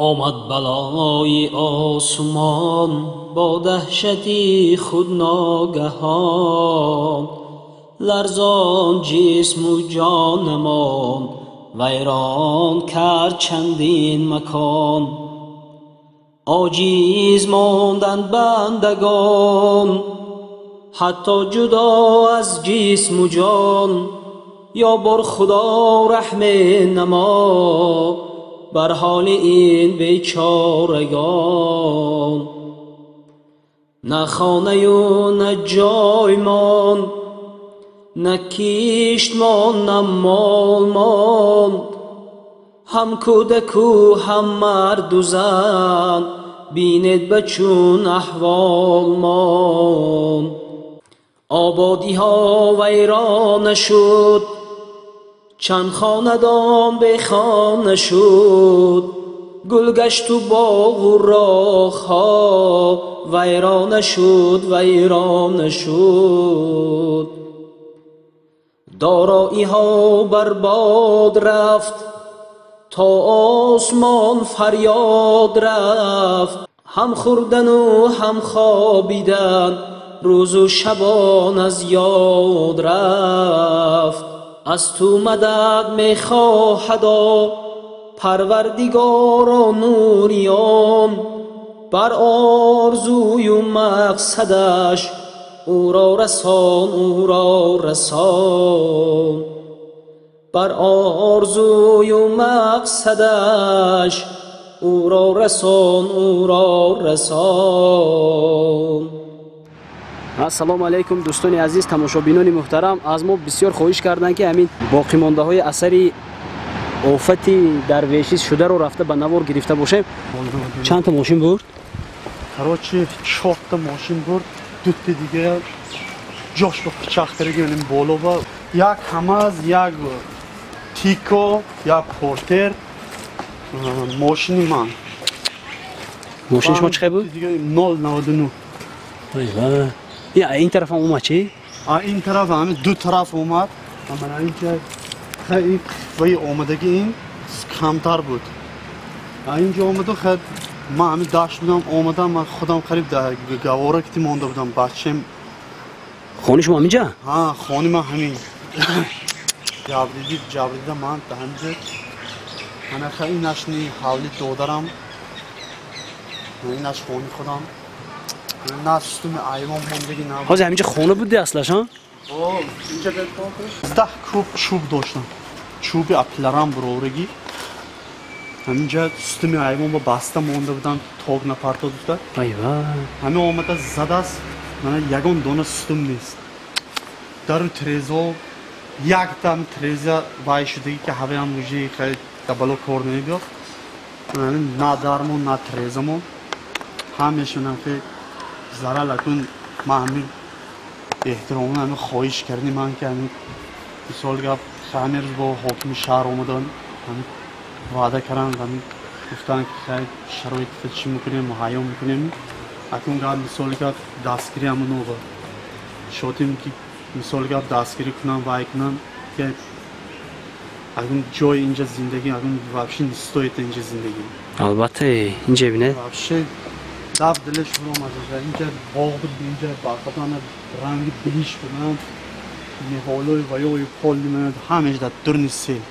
Омад балои осмон бо даҳшати худ ногаҳон, ларзон ҷисму ҷонамон, вайрон кард чандин макон. Оҷиз монданд бандагон, ҳатто ҷудо аз ҷисму ҷон. Ё бор Худо раҳм намо бар ҳоли ин бечорагон. На хонаю на ҷой монд, на кишт монд, на мол монд. Ҳам кӯдаку ҳам марду зан, бинед ба чун аҳвол монд. Ободиҳо вайрона шуд, чанд хонадон бехона шуд. Гулгашту боғу роҳҳо вайрона шуд, вайрона шуд. Дороиҳо барбод рафт, то осмон фарёд рафт. Ҳам хӯрдану ҳам хобидан, рӯзу шабон аз ёд рафт. Аз ту мадад мехоҳадо Парвардигоро нуриён, бар орзую мақсадаш ӯро расон, ӯро расон. Бар орзую мақсадаш ӯро расон, ӯро расон. Ассалому алайкум дӯстони азиз, тамошобинони муҳтарам. Аз мо бисёр хоҳиш карданд, ки ҳамин боқимондаҳои асари офати дарвешиз шударо рафта ба навор гирифта бошем. Чандта мошин бурд? Короче, чорта мошин бурд, дутта дига ҷош ба пичақ кардаги боло ба як КамАЗ, як Тико, як Портер, мошини ман. Мошини шумо чӣ буд? 099. Ин тараф ҳам омад чӣ? Ин тараф ҳами ду тараф омад. Мана инҷа ваи омадаги ин камтар буд. Инҷо омаду хед ман ҳами дашт будам, омадам, ман худам қариб гавора кити монда будам, бачем. Хони шумо ҳаминҷа? Ҳа, хони ман ҳамин. Ҷабриди, ҷабрида ман ҳаминҷа. Мана ха инашни ҳавли додарам. Инаш хони худам. На сутуми айвон мондаги на. Ҳозир ҳаминҷа хона буди аслаш, ҳа? Инҷа 10 куб чӯб доштам. Чӯби апларам буроварагӣ. Ҳаминҷа сутуми айвон ба баста монда будам, ток напартод гуфта. Айва. Ҳамин омада задааст, мана ягон дона сутум нест. Дару трезо яктам треза вай шудаги, ки ҳаваям уже хеле дабало кор намебиёд. На дармон, на трезамон. Ҳамешонам ки зарар акун ман ҳамин эҳтиромона ҳамин хоҳиш кардем ман, ки ҳамин мисол гап ҳамин рӯз бо ҳокими шаҳр омадан, ҳамин ваъда карданд, ҳамин гуфтанд, ки хай шароитро чӣ мекунем, муҳайё мекунем. Акун гап мисоли гап дастгирӣ ҳамун оба шотем, ки мисоли гап дастгирӣ кунам, вай кунам, ки акун ҷои инҷа зиндагӣ акун вообще не стоит инҷа зиндагӣ. Албатта, инҷа бинед. Вообще даф дилаш омад. Инҷа боғ буд, инҷа бархатана ранги биҳишт буд. Ниҳолои ваёи поли ҳамеш дар дурни сел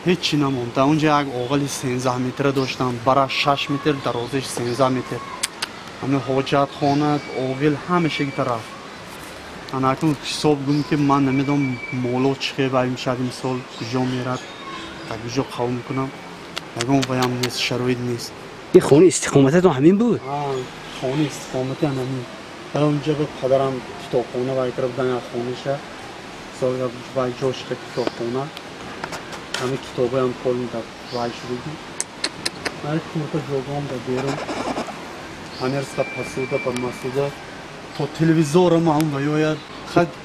ҳечи намонд. Дар онҷа як оғали 13 метра доштам, бара 6 метр, дарозиш 13 метр. Ҳамин ҳоҷатхона, оғил ҳамешаги тараф. Ана акун ҳисоб гум, ки ман намедонам моло чӣ хел вай мешавад, мисол куҷо мерад, дар куҷо қабул мекунам. Ягон ваям нест, шароит нест. Ин хонаи истиқомататон ҳамин буд? Хонаи истиқомати ҳамин. Дар онҷа ба падарам китобхона вай карда будан, як хонаша. Вай ҷо шуда китобхона. Ҳамин китобаям полни дар вай шудаги. Ман курта ҷогом дар берун. Ҳамерста пасуда ба масуда то телевизорам ҳам ваёяд.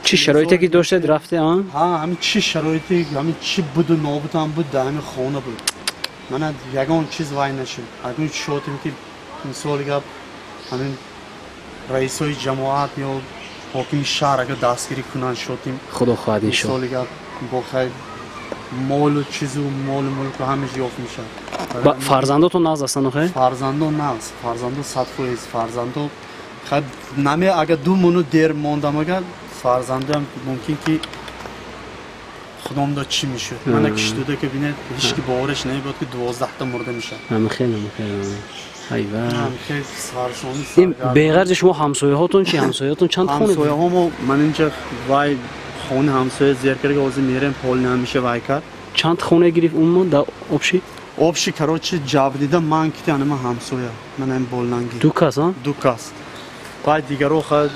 Чӣ шароите ки доштед рафте, а? Ҳа, ҳамин чӣ шароите, ҳамин чӣ буду нобудам буд, дар ҳамин хона буд. Мана ягон чиз вай нашуд. Акун шотем, ки мисоли гап ҳамин раисои ҷамоат ё ҳокими шаҳр агар дастгирӣ кунанд, шотем. Худо хоҳад, иншоалло. Мисоли гап бо хайр. Молу чизу молу мулку ҳамаш ёфт мешавад. Фарзандотон нағз ҳастанд охе? Фарзандо нағз, фарзандо 100%, фарзандо хай наме агар 2 минут дер мондам агар фарзандоам мумкин ки худомда чӣ мешуд. Мана киштуда ки бинед ҳеч ки бовараш намебуд ки 12 та мурда мешавад. Ҳамхел ҳамхел. Айва. Ҳамхел сарсони ин беғарзи шумо ҳамсояҳотон чи? Ҳамсояҳотон чанд хона? Ҳамсояҳомо ман инҷа вай хони ҳамсоя зер карда ҳозир мерем пол намеша вай кард. Чанд хона гирифт умуман дар общий? Общий короче ҷабдида ман кити анама ҳамсоя. Ман ам болнанги. Ду кас, а? Ду кас. Баъд дигаро ха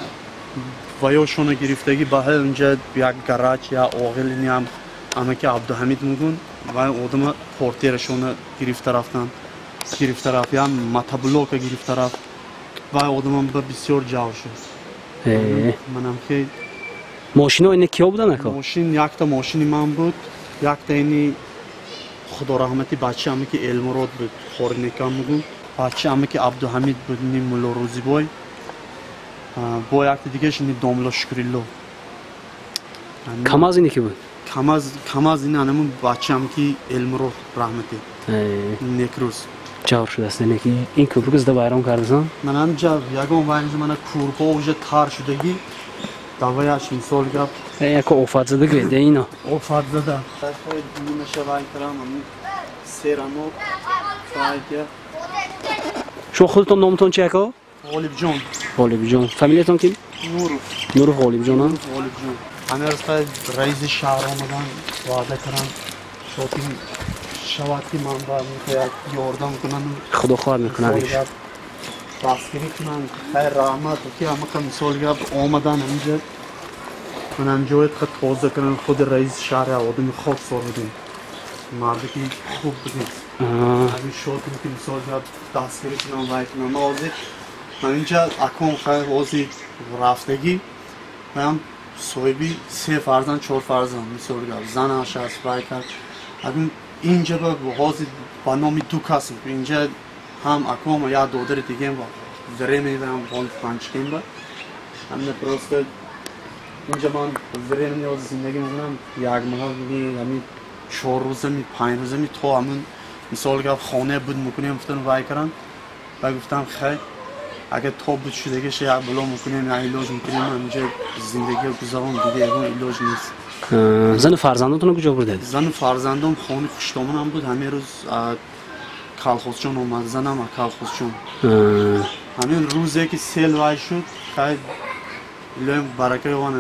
ваёшона гирифтагӣ ба ҳай унҷа як гараж я оғилини ам амаки Абдуҳамид мугун вай одама портерашона гирифта рафтан. Гирифта рафт, я мотоблока гирифта рафт. Вай одамам ба бисёр ҷав шуд. Манам ки мошино ина киё будан ака? Мошин якта мошини ман буд, якта ини худо раҳмати бача амаки Элмурод буд, хоринекам мугун. Бача амаки Абдуҳамид буд, ни Мулло Рӯзибой. Бо якта дигаш ини Домло Шукрилло. Камаз ини ки буд? Камаз ини анамун бача амаки Элмурод раҳмати. Некрӯз. Ҷавр шудааст, яъне ки ин кӯпрук зада вайрон кардасан? Манам ҷавр, ягон вайнҷа мана кӯрпо уже тар шудагӣ. Даваяш мисол гап. Яко офатзада гӯед, ино. Офатзада. Нимаша вай карам, ҳамин серано вайдя. Шумо худатон номтон чи яко? Ғолибҷон. Ғолибҷон. Фамилиятон ким? Нуров. Нуров Ғолибҷон, а? Ғолибҷон. Ҳамин рӯз раиси шаҳр омадан, ваъда кардан, шоти шавад ки ман ба як ёрдам кунам. Худо хоҳад мекунад. Дастгирӣ кунанд. Хайр раҳмат ки ҳамақа мисол гап омадан ҳаминҷа манам ҷоят қа тоза кунанд. Худи раиси шаҳр одами хоксор будем. Марде ки хуб будем. Ҳамин шотим ки мисол гап дастгирӣ кунанд, вай кунанд. Ман ҳозир ҳаминҷа акон хайр ҳозир рафтагӣ ман соҳиби 3 фарзанд, 4 фарзанд мисол гап занаш аст, вай кард. Акун инҷа ба ҳозир ба номи ду кас инҷа ҳам аком я додари дигем ба времени ҳам панҷкем ба ҳамина просто инҷа ман времени ҳозир зиндагӣ мекунам як моҳ ҳамин 4 рӯзами 5 рӯзами то ҳамин мисол гап хона буд мекунем гуфтан вай каран ва гуфтам хай агар то буд шудагиша як було мекунем як илоҷ мекунем ҳаминҷа зиндагӣ гузарон дига ягон илоҷ нест. Зану фарзандонтонро куҷо бурдед? Зану фарзандом хони хуштомонам буд. Ҳамин рӯз калхозчон омад, занам калхозчон. Ҳамин рӯзе ки сел вай шуд, хай илоҳим барака ёван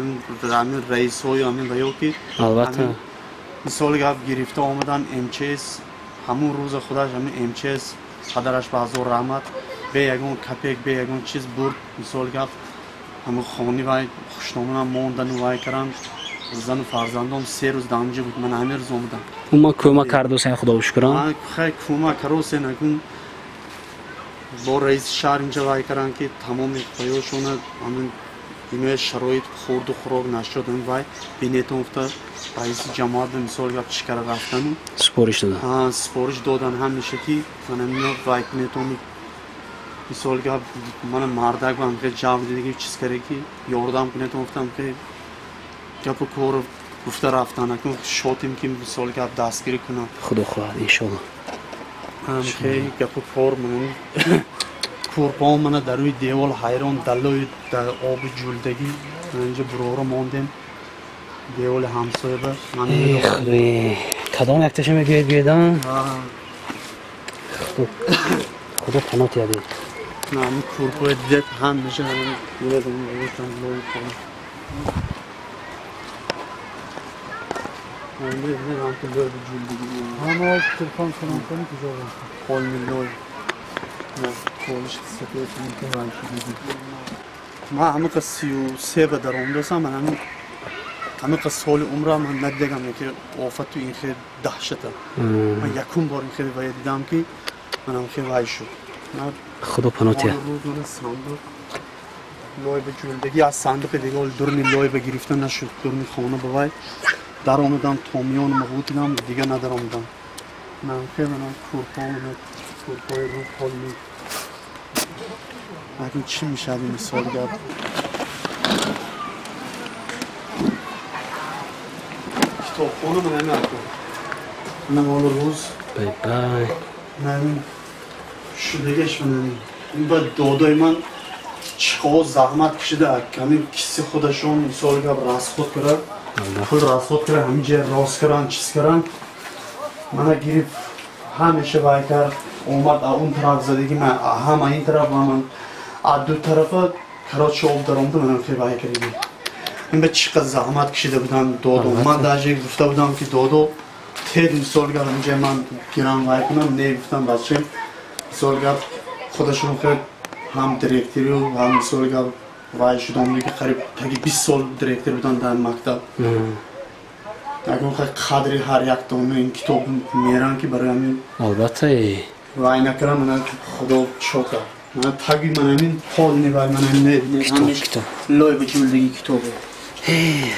ҳамин раисҳою ҳамин ваё ки албатта мисоли гап гирифта омадан МЧС. Ҳамун рӯза худаш ҳамин МЧС падараш ба ҳазор раҳмат бе ягон капек бе ягон чиз бурд. Мисоли гап ҳамин хони вай хуштомонам мондану вай каран. Зану фарзандом 3 рӯз дар онҷа буд. Ман ҳамин рӯз омадам. Умуман кӯмак кардосен, худо шукран? Хай кӯмак каросен. Акун бо раиси шаҳр инҷа вай каран ки тамоми ҳаёшона ҳамин иноя шароит хӯрду хӯрок нашуд вай бинетон гуфта раиси ҷамоат ба мисол гап чӣ кара рафтану супориш додан. Супориш додан ҳамеша ки манамино вай кунетон мисол гап мана мардак вам хел ҷавр дидаги чиз кара ки ёрдам кунетон гуфтам ки гапу кору гуфта рафтан. Акун шотим ки мисол гап дастгирӣ кунам. Худо хоҳад иншоалло. Ҳамхел гапу кор ман кӯрпаҳо мана дар рӯи девол ҳайрон далои дар оби ҷулдагӣ инҷа буроро мондем деволи ҳамсоя ба. Худои кадом якташа мегӯед гӯедан? Худо паноҳ диҳад. На ҳамин кӯрпаҳои дидед ҳамеша лои хона. Ҳама телефон кунам кунӣ куҷо рафт? Полни лой. Полиш сафед ман ҳамақа 33 ба даромадасам. Ман ҳамақа соли умрам ман надидагам ки офату ин хел даҳшата. Ман якум бор ин хел вай дидам ки манам хел вай шуд. Худо паноҳ диҳад. Сандуқ лой ба ҷулдагӣ аз сандуқи дигар дурни лой ба гирифта нашуд. Дурни хона ба вай даромадам томиён мағутидам дига надаромадам. Ман хел манам кӯрпо мана кӯрпои рӯ полни. Акун чӣ мешавад ин мисол гап? Китобхона ман ҳамин акун. Мана мол рӯз. Бай-бай. Ман шудагаш мана. Ин ба додои ман чиқо заҳмат кашида, ҳамин киси худашон мисол гап расход кара, пул расход кара, ҳамин ҷай рост каран, чиз каран. Мана гириф ҳамеша вай кард, омад он тараф задагӣ, ман ҳама ин тараф, ман аз ду тарафа короче об даромада, манам хел вай кардагӣ. Ин ба чӣ қадр заҳмат кашида будам додо. Ман даже гуфта будам ки додо тед мисол гап ҳамин ҷай ман гирам вай кунам, не гуфтам бачаем мисол гап худашон хел ҳам директорю ҳам мисол гап вай шудам ки қариб таги 20 сол директор будам дар мактаб. Ягон қадри ҳар як дона ин китоб мерам ки барои ҳамин албатта вай накарам, мана худо чо кард. Мана таги ман ҳамин полни вай ман ҳамин китоб лой ба ҷулдагӣ китобе.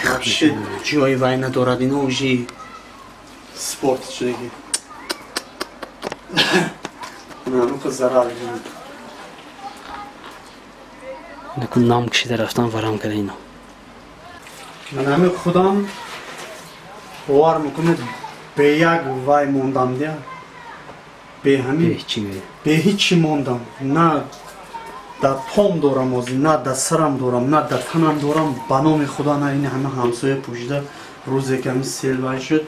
Вообще ҷои вай надорад, ино уже спорт шудагӣ. Мана зарар дид. Накун нам кашида рафтан варам карда ино. Ман ҳамин худам бовар мекунед бе як вай мондам дия. Бе ҳамин бе ҳичи мондам. На дар пом дорам озӣ, на дар сарам дорам, на дар танам дорам. Ба номи худо на ин ҳама ҳамсоя пӯшида рӯзе ки ҳамин сел вай шуд,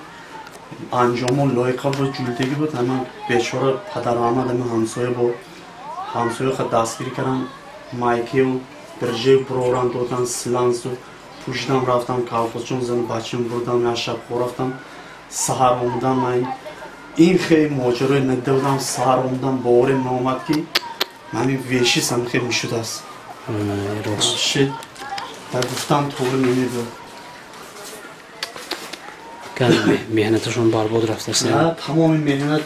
анҷомо лоиқа буд, ҷулдагӣ буд. Ҳама бечора падару омад ҳама ҳамсоя бо ҳамсоя ха дастгирӣ кардам, майкию биржею бурорам додан, слансу пӯшидам рафтам колхозчон зану бачам бурдам, як шаб хор рафтам, саҳар омадам. Ман ин хеле моҷарои надида будам, саҳар омадам, боварем наомад ки ҳамин вешис ҳам хеле мешудааст. Рост дар гуфтан тоғри намебуд. Меҳнаташон барбод рафтааст. Тамоми меҳнат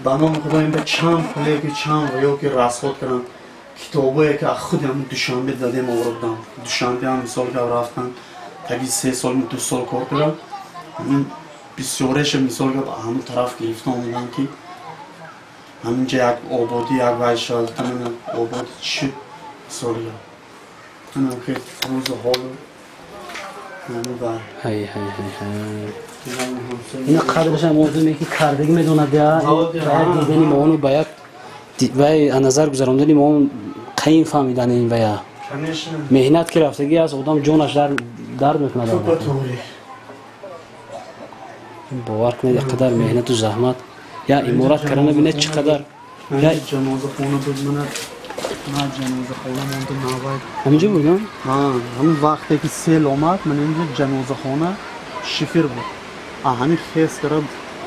ба номи худо ин ба чанд пуле ки чанд ё ки расход кардам, китобое ки аз худи ҳамин Душанбе дадем овора будам. Душанбе ҳам мисол гап рафтам, таги 3 сол, 2 сол кор кардам. Ҳамин бисёреша мисол гап ҳамон тараф гирифта омадам ки ҳаминҷа як ободӣ як вай шавад, ҳамин ободӣ чӣ мисол гап. Ҳамин ки рӯзу ҳолу ҳамин вай. Ҳай ҳай ҳай ҳай. Ина қадрашам одаме ки кардагӣ медонад, ба як дидани мону ба як вай назар гузарондани мо қаин фаҳмидани ин вая. Меҳнат ки рафтагӣ аст, одам ҷонаш дард мекунад. Бовар кунед, як қадар меҳнату заҳмат я иморат карда бинед чӣ қадар. Ҷанозахона буд, мана на ҷанозахона монда навай. Ҳаминҷо буд, ҳамин вақте ки сел омад, мана инҷо ҷанозахона шифир буд. Ҳамин хес кара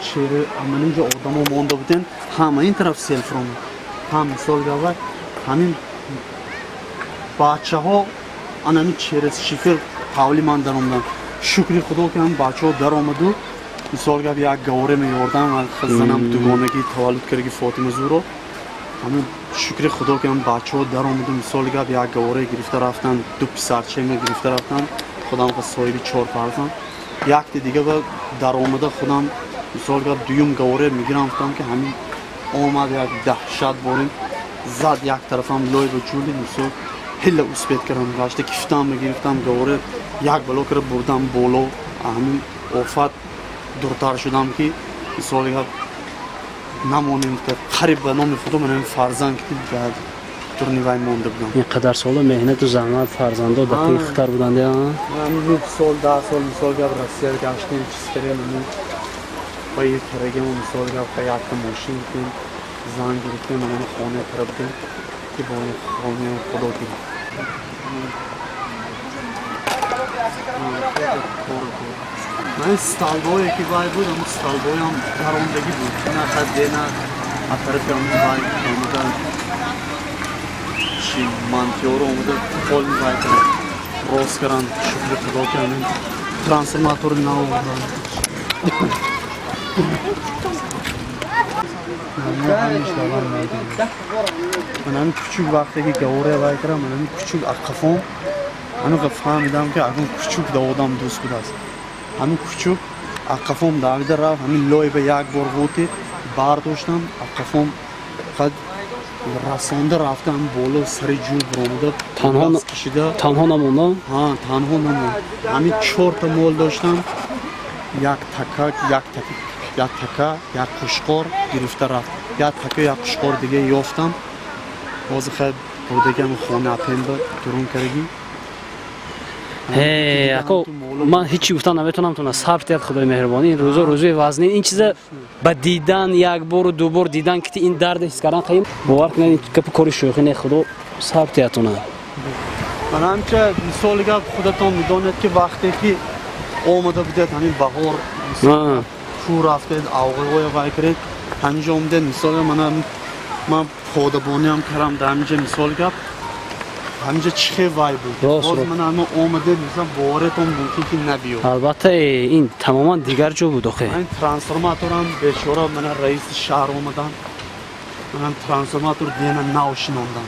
чери мана инҷо одамо монда буден, ҳама ин тараф сел фуромад. Ҳам мисол гавай ҳамин бачаҳо анами через шифер ҳавли ман даромаданд. Шукри худо ки ҳам бачаҳо даромаду мисол гап як гаворе меёрдам ва занам дугонагӣ таваллуд кардаги Фотима Зуро. Ҳамин шукри худо ки ҳам бачаҳо даромаду мисол гап як гаворе гирифта рафтанд, ду писарчаема гирифта рафтанд. Худам соҳиби 4 фарзанд. Якти дига ба даромада худам мисол гап дуюм гаворе мегирам, гуфтам ки ҳамин омад як даҳшат борим зад як тарафам лой ба ҷули мисол ҳила успет кардам, гашта кифтам гирифтам гаворе як бало кара бурдам боло. Ҳамин офат дуртар шудам ки мисол гап намонем, қариб ба номи худо ман фарзанд ки дар турни вай монда будам. Ин қадар соло меҳнату заҳмат фарзандо дар пи хатар буданд. 9 сол 10 сол мисол гап Россия гаштем, чиз кардем, ба як карагем мисол гап якта мошин гирифтем, зан гирифтем, ман хона кара будем ки бо хонаи худо гирифт. Ман столбое ки вай буд, ҳамон столбоям даромдагӣ буд. На хадде, на аз тарафи ҳамон вай омада чи мантиёро омада полни вай кард, рост каранд. Шукри худо ки ҳамин трансформатори нав оварданд. Ман ҳамин кучук вақте ки гаворе вай кардам, ман ҳамин кучук аққафом ҳамин фаҳмидам ки акун кучук да одам дӯст будааст. Ҳамин кучук аққафом давида рафт, ҳамин лой ба як бор ғӯти бардоштам, аққафом қад расонда рафта ҳам боло сари ҷӯй буромада кашида. Танҳо намонда? Ҳа, танҳо намонд. Ҳамин 4 та мол доштам, як такак, як Як така, як қушқор гирифта рафт. Як така, як қушқор дига ёфтам. Ҳозир хай бурдагиам хона апемба дурун кардагӣ. Ако ман ҳеҷ гуфтан наметавонам, туна сабр диҳад Худои меҳрубон. Ин рӯзо рӯзои вазнин, ин чиза ба дидан як бору ду бор дидан ки ин дард ҳис кардан қаим. Бовар кунед, ин гапи кори шӯхӣ не, Худо сабр диҳад туна. Ман ҳамча мисоли гап худатон медонед ки вақте ки омада будед ҳамин баҳор чӯ рафтед, авғоя вай кардед, ҳаминҷо омадед, мисол ман подабониам кардам дар ҳаминҷа, мисол гап ҳаминҷа чӣ хел вай буд. Боз ман ҳама омадед, мисол боваретон мумкин ки набиёд. Албатта ин тамоман дигар ҷо буд охе. Ин трансформаторам бечора мана раиси шаҳр омадан, манам трансформатор дена нав шинондан.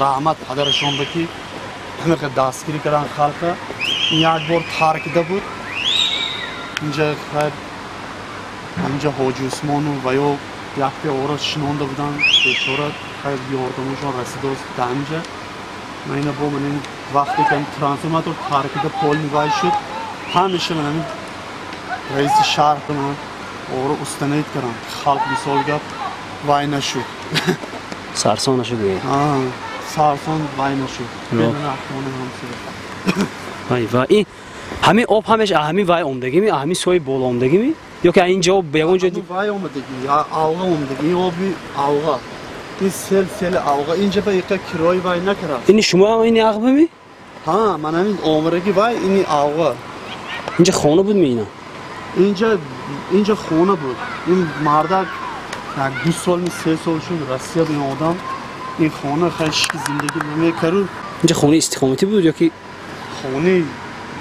Раҳмат падарашон ба ки ҳамақа дастгирӣ кардан халқа. Ин як бор таркида буд. Инҷа хайр ҳаминҷа Ҳоҷи Усмону ва ё якте ора шинонда буданд, бечора хайр ёрдамашон расидост дар ҳаминҷа. Ман ина бо ман ин вақте ки трансформатор таркида полни вай шуд, ҳамеша ман ҳамин раиси шаҳр ман ора устанавид кардам. Халқ мисол гап вай нашуд. Сарсон нашуд. Сарсон вай нашуд. Вай ва ин ҳамин об ҳамеш ҳамин вай омдагими, ҳамин сои боло омдагими ё ки ин ҷо ягон ҷо вай омадагӣ, авға омадагӣ, ин оби авға. Ин сел сели авға. Инҷа ба иқа кирои вай накард. Ини шумо ҳам ини ағбами? Ҳа, ман ҳамин омадаги вай ини авға. Инҷа хона буд ми ина? Инҷа хона буд. Ин мардак як 2 сол ми 3 сол шуд Россия ин одам ин хона хай шики зиндагӣ намекард. Инҷа хонаи истиқоматӣ буд ё ки хонаи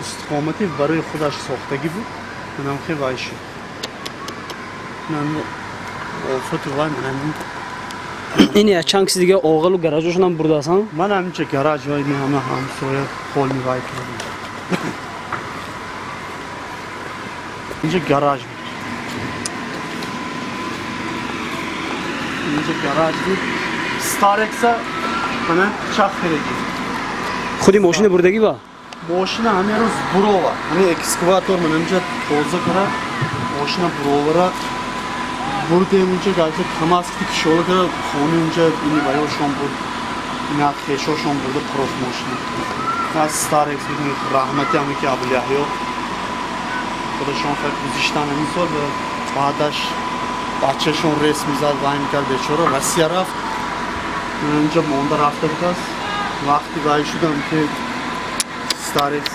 истиқоматӣ барои худаш сохтагӣ буд. Манам хел вай шуд. Ман офати вай манам ин я чанд киси дига оғалу гаражошонам бурдаасан? Ман ҳаминча гараж вай ҳама ҳамсоя холни вай кардам. Инҷа гараж буд. Инҷа гараж буд. Старекса мана пичақ хирадӣ. Худи мошина бурдагӣ ба? Мошина ҳамин рӯз бурова. Ҳамин экскаватор мана инҷа тоза кара мошина буровара бурдем инҷа гарча КамАЗ ки кишола кара хони инҷа ини ваёшон буд. Ина хешошон бурда проф мошина. Аз Старекс буд, раҳмати ҳаме ки Абуляҳё худашон хай гузиштан ҳамин сол баъдаш бачашон рес мизад вай мекард бечора Россия рафт. Инҷа монда рафта будааст. Вақти вай шудам ки Старекс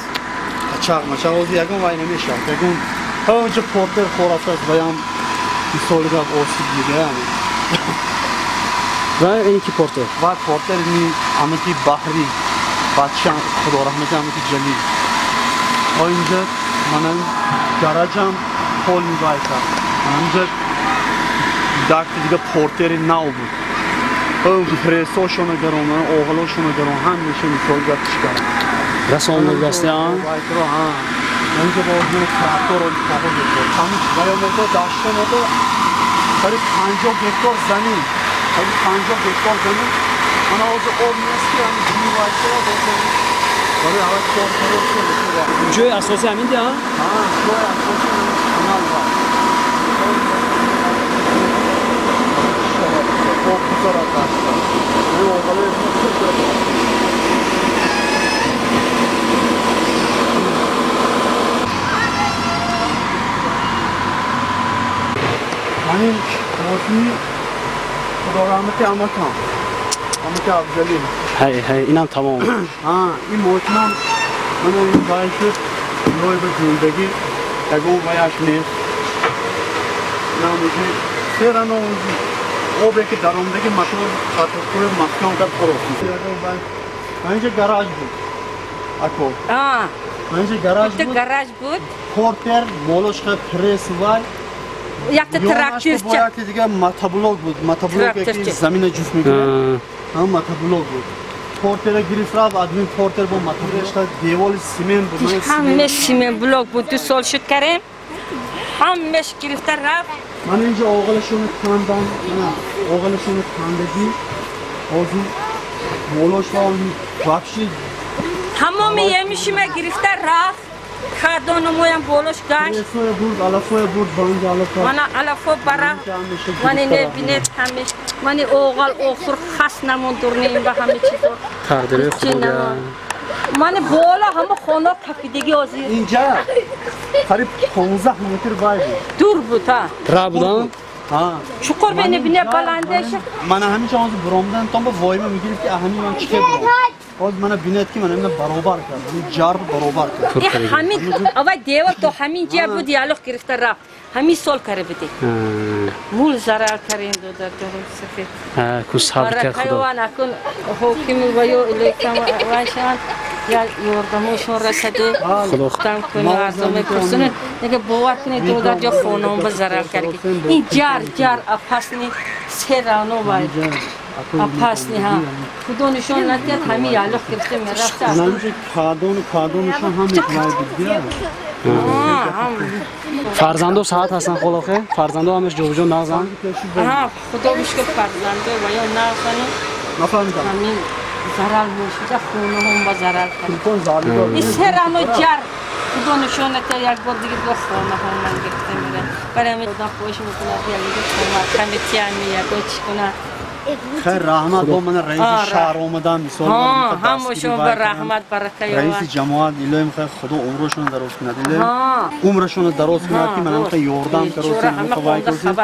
қачақ мачақ ҳозир ягон вай намешавад. Ягон ҳа инҷа портер хорафтааст ваям мисоли гап осиб дида. Ва ин ки портер? Ва портер ини амаки Баҳрӣ, бача Худо раҳмати амаки Ҷалил. Ҳо инҷа манам гаражам полни вай кард. Инҷа дакти дига портери нав буд. Прессошона гарон, оғалошона гарон, ҳамеша мисол гап чикар. Расонда дасти а? Инҷа боз ман трактор вай даштонода қариб 50 гектар замин, қариб 50 гектар замин. Мана ҳозир об нест ки ҳамин ҷӯй вай шавад, барои ҳава кор кард. Ҷои асосӣ ҳамин ди, а? Ҳа, ҷои асосӣ канал вай. Об гузарад дашта. Ин оғалои ҳамин мошини Худо раҳмати амакам, амаки Абдуҷалил. Ҳай, ҳай, инам тамом. Ҳа, ин мошинам мана ин вай шуд, рои ба ҷӯйдагӣ ягон ваяш нест. Инам уже серано обе ки даромадагӣ мотор хатокӯи маҳкам кард хӯрок. Инҷа гараж буд. Ако. Инҷа гараж буд. Гараж буд. Портер, молошка, пресс вай. Якта тракторча. Якта дига мотоблок буд. Мотоблок ки замина ҷуфт мекунад. Ҳам мотоблок буд. Портера гирифт рафт, админ портер бо мотоблок девори симент буд. Ҳама симент блок буд. 2 сол шуд карем. Ҳамаш гирифта рафт. Ман инҷа оғалашонро кандам. Мана оғалашонро кандагӣ. Ҳозир молош ва вообще ҳамоми емишима гирифта рафт. Кадону моям болош гашт. Креслоя бурд, алафоя бурд, банги алафа. Мана алафо бара. Мани небинед ҳамеш. Мани оғал охур хас намондурнем ба ҳама чизо. Тақдири Худо. Мани бола ҳама хона кафидагӣ озир. Инҷа қариб 15 метр вай буд. Дур буд, ҳа. Ра будан? Ҳа. Чуқур бинебине баландеш. Мана ҳаминҷа ҳозир буромдан то ба воима мегирифт ки ҳамин ман чӣ буром. Ҳозир мана бинед ки мана ина баробар кард. Ин ҷарб баробар кард. Ҳамин авай девор то ҳамин ҷа буд ялоқ гирифта рафт. Ҳамин сол карда будем. Мул зарар карем додар ҷон сафед. Ку сабр кард Худо. Акун ҳоким ва ё илекам вайшан я ёрдамошон расаду худам кунад мардум мепурсунад. Нега бовар кунед додар ҷо хонаам ба зарар кард. Ин ҷар ҷар апасни серано вай. Апасни ҳа. Худо нишон надиҳад ҳамин ялоқ гирифта мерафт. Кадон кадоншон ҳамин вай буд. Фарзандо саат ҳастанд холохе? Фарзандо ҳамаш ҷобиҷо нағзанд? Ҳа, Худо бишкур фарзандо ва ё нағзану. Нафаҳмидам. Ҳамин зарар бошида хонаҳом ба зарар кард. Ин серано ҷар Худо нишон надиҳад як бор дига бо хонаҳом ман гирифта меравад. Барои ҳамин одам хоҳиш мекунад ялига кӯмак ҳамитиями ягон чӣ кунад. Хайр раҳмат бо мана раиси шаҳр омадан мисол ҳамашон ба раҳмат барака ёбад. Раиси ҷамоат илоҳим хайр Худо умрашонро дароз кунад. Илоҳим умрашонро дароз кунад ки мана хайр ёрдам каросен, вай каросен.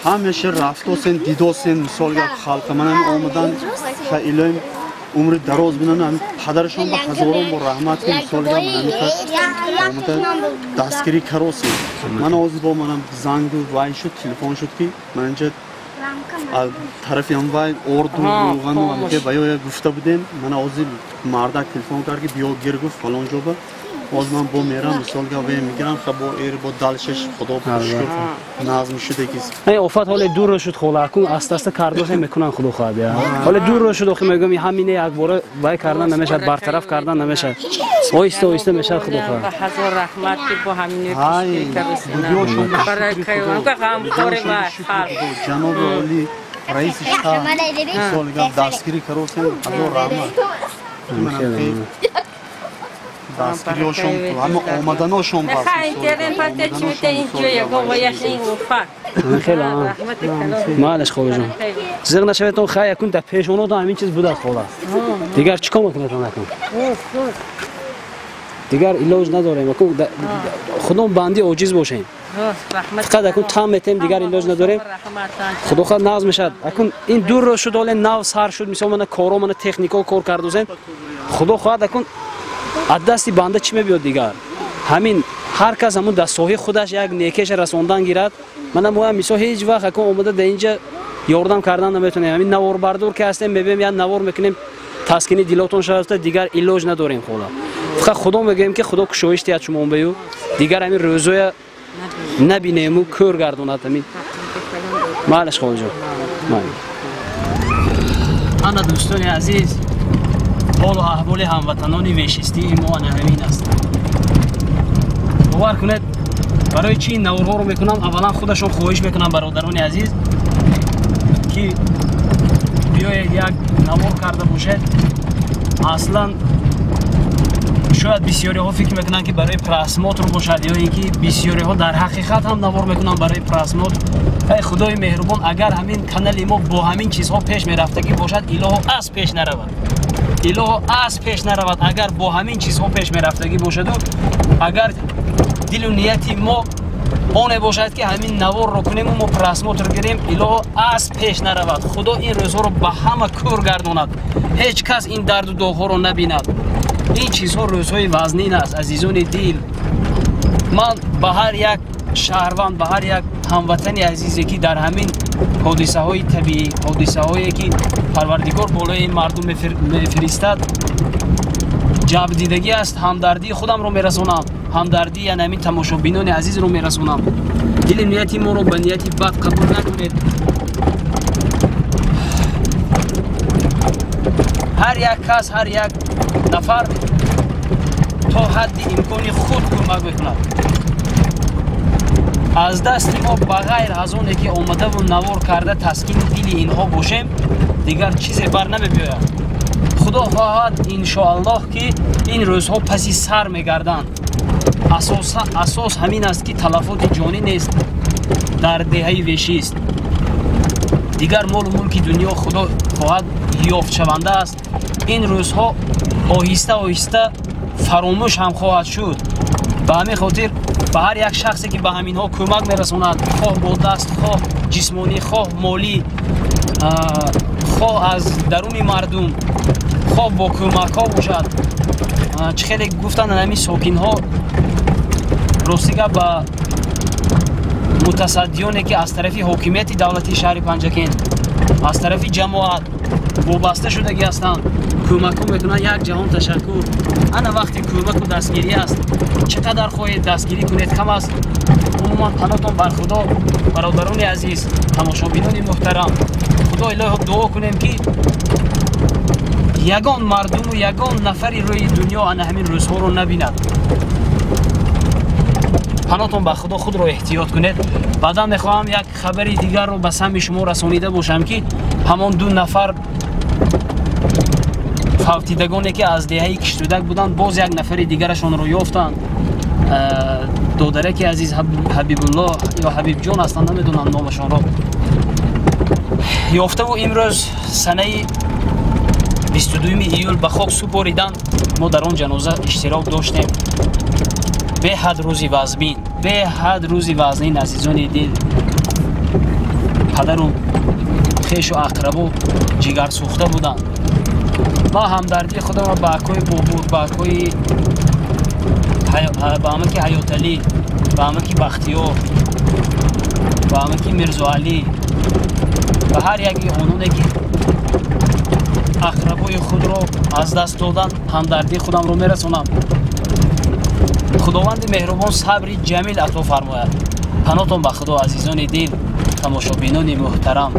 Ҳамеша рафтосен, дидосен мисол гап халқа мана омадан хайр илоҳим умри дароз бинанд. Падарашон ба ҳазорон бор раҳмат ки мисол гап мана хайр омада дастгирӣ каросен. Мана ҳозир бо мана зангу вай шуд, телефон шуд ки мана инҷа тарафи ҳам вай орду рӯғану ҳамке ва ё гуфта будем. Мана ҳозир мардак телефон кард ки биё гир гуфт фалон ҷо ба. Ҳозир ман бо мерам мисол гап ве мегирам ха бо эр бо далшаш Худо шукр назм шудагист. Ин офат ҳоле дур шуд хола акун аста аста кардосе мекунан Худо хоҳад. Ҳоле дур шуд охи мегӯям ҳамине якбора вай кардан намешавад, бартараф кардан намешавад. Оҳиста оҳиста мешавад Худо хоҳад. Ба ҳазор раҳмат ки бо ҳамине пешгирӣ кардасина. Баракай ғамхори ва халқ. Ҷаноби олӣ раиси шаҳр мисол гап дастгирӣ каросен ҳазор раҳмат. Дастгириҳошон ҳама омаданошон бас. Маълаш холаҷон. Зиқ нашаведтон хай якун дар пешонотон ҳамин чиз будад хола. Дигар чӣ кор мекунедтон акун? Дигар илоҷ надорем. Акун Худо банди оҷиз бошем. Фақат акун там метем, дигар илоҷ надорем. Худо хоҳад нағз мешавад. Акун ин дур рӯз шуд, ҳоле нав сар шуд, мисол мана коро мана технико кор кардозем. Худо хоҳад акун аз дасти банда чӣ мебиёд дигар? Ҳамин ҳар кас ҳамун дар соҳаи худаш як некеша расондан гирад. Мана моям мисол ҳеҷ вақт акун омада дар инҷа ёрдам кардан наметавонем. Ҳамин наворбардор ки ҳастем, мебием як навор мекунем, таскини дилотон шавад, дигар илоҷ надорем хола. Фақат Худо мегӯем ки Худо кушоиш диҳад шумо бею, дигар ҳамин рӯзоя набинему кӯр гардонад ҳамин. Маълаш холаҷон. Ана дӯстони азиз, ҳолу аҳволи ҳамватанони вешистии мо ана ҳамин аст. Бовар кунед, барои чӣ ин наворҳоро мекунам? Аввалан худашон хоҳиш мекунам бародарони азиз ки биёед як навор карда бошед. Аслан шояд бисёриҳо фикр мекунанд ки барои просмотр бошад ё ин ки бисёриҳо дар ҳақиқат ҳам навор мекунанд барои просмотр. Эй Худои меҳрубон, агар ҳамин канали мо бо ҳамин чизҳо пеш мерафтагӣ бошад, илоҳо аз пеш наравад. Илоҳо аз пеш наравад. Агар бо ҳамин чизҳо пеш мерафтагӣ бошаду, агар дилу нияти мо оне бошад ки ҳамин наворро кунему мо просмотр гирем, илоҳо аз пеш наравад. Худо ин рӯзҳоро ба ҳама кӯр гардонад. Ҳеҷ кас ин дарду доғҳоро набинад. Ин чизҳо рӯзҳои вазнин аст, азизони дил. Ман ба ҳар як шаҳрванд, ба ҳар як ҳамватани азизе ки дар ҳамин ҳодисаҳои табиӣ, ҳодисаҳое ки Парвардигор болои ин мардум мефиристад, ҷабрдидагӣ аст, ҳамдардии худамро мерасонам, ҳамдардии яъне ҳамин тамошобинони азизро мерасонам. Дили нияти моро ба нияти бад қабул накунед. Ҳар як кас, ҳар як нафар то ҳадди имкони худ кӯмак мекунад. Аз дасти мо ба ғайр аз оне ки омадаву навор карда таскини дили инҳо бошем, дигар чизе бар намебиёяд. Худо хоҳад иншоаллоҳ ки ин рӯзҳо паси сар мегарданд. Асос ҳамин аст, ки талафоти ҷонӣ нест дар деҳаи Вешист. Дигар молу мулки дунё худо хоҳад ёфтшаванда аст. Ин рӯзҳо оҳиста оҳиста фаромӯш ҳам хоҳад шуд. Ба ҳамин хотир ба ҳар як шахсе, ки ба ҳаминҳо кӯмак мерасонад, хоҳ бо даст, хоҳ ҷисмонӣ, хоҳ молӣ, хоҳ аз даруни мардум, хоҳ бо кӯмакҳо бошад, чӣ хеле гуфтанд ҳамин сокинҳо, рости гап ба мутасаддиёне, ки аз тарафи ҳокимияти давлатии шаҳри Панҷакент, аз тарафи ҷамоат вобаста шудагӣ ҳастанд, кӯмакҳо мекунанд, як ҷаҳон ташаккур. Ана вақти кӯмаку дастгирӣ аст. Чӣ қадар хоҳед дастгирӣ кунед, кам аст. Умуман панотон бар Худо, бародарони азиз, тамошобинони муҳтарам. Худо илоҳо дуо кунем, ки ягон мардуму ягон нафари рӯи дунё ана ҳамин рӯзҳоро набинад. Панотон ба Худо, худро эҳтиёт кунед. Баъдан мехоҳам як хабари дигарро ба самъи шумо расонида бошам, ки ҳамон ду нафар фавтидагоне, ки аз деҳаи Киштудак буданд, боз як нафари дигарашонро ёфтанд. Додараки азиз Ҳабибулло ё Ҳабибҷон ҳастанд, намедонам номашонро, ёфтаву имрӯз санаи 22 июл ба хок супориданд. Мо дар он ҷаноза иштирок доштем. Беҳад рӯзи вазмин, беҳад рӯзи вазнин, азизони дил. Падару хешу ақрабо ҷигарсӯхта буданд. Ман ҳамдардии худамро ба акои Бобур, ба акои ба амаки Ҳаёталӣ, ба амаки Бахтиёр, ба амаки Мирзоалӣ, ба ҳар яки ононе, ки ақрабои худро аз даст доданд, ҳамдардии худамро мерасонам. Худованди меҳрубон сабри ҷамил ато фармояд. Панотон ба Худо, азизони дил, тамошобинони муҳтарам,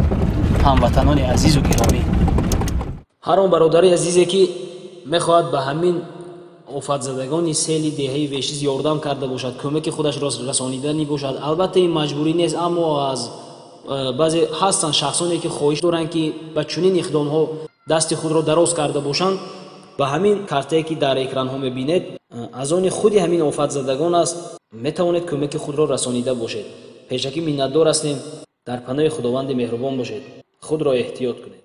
ҳамватанони азизу гиромӣ. Ҳар он бародари азизе, ки мехоҳад ба ҳамин офатзадагони сели деҳаи Вешиз ёрдам карда бошад, кӯмаки худашро расониданӣ бошад, албатта ин маҷбурӣ нест, аммо аз баъзе ҳастанд шахсоне, ки хоҳиш доранд, ки ба чунин иқдомҳо дасти худро дароз карда бошанд, ба ҳамин картае, ки дар экранҳо мебинед, аз они худи ҳамин офатзадагон аст, метавонед кӯмаки худро расонида бошед. Пешакӣ миннатдор ҳастем. Дар паноҳи Худованди меҳрубон бошед. Худро эҳтиёт кунед.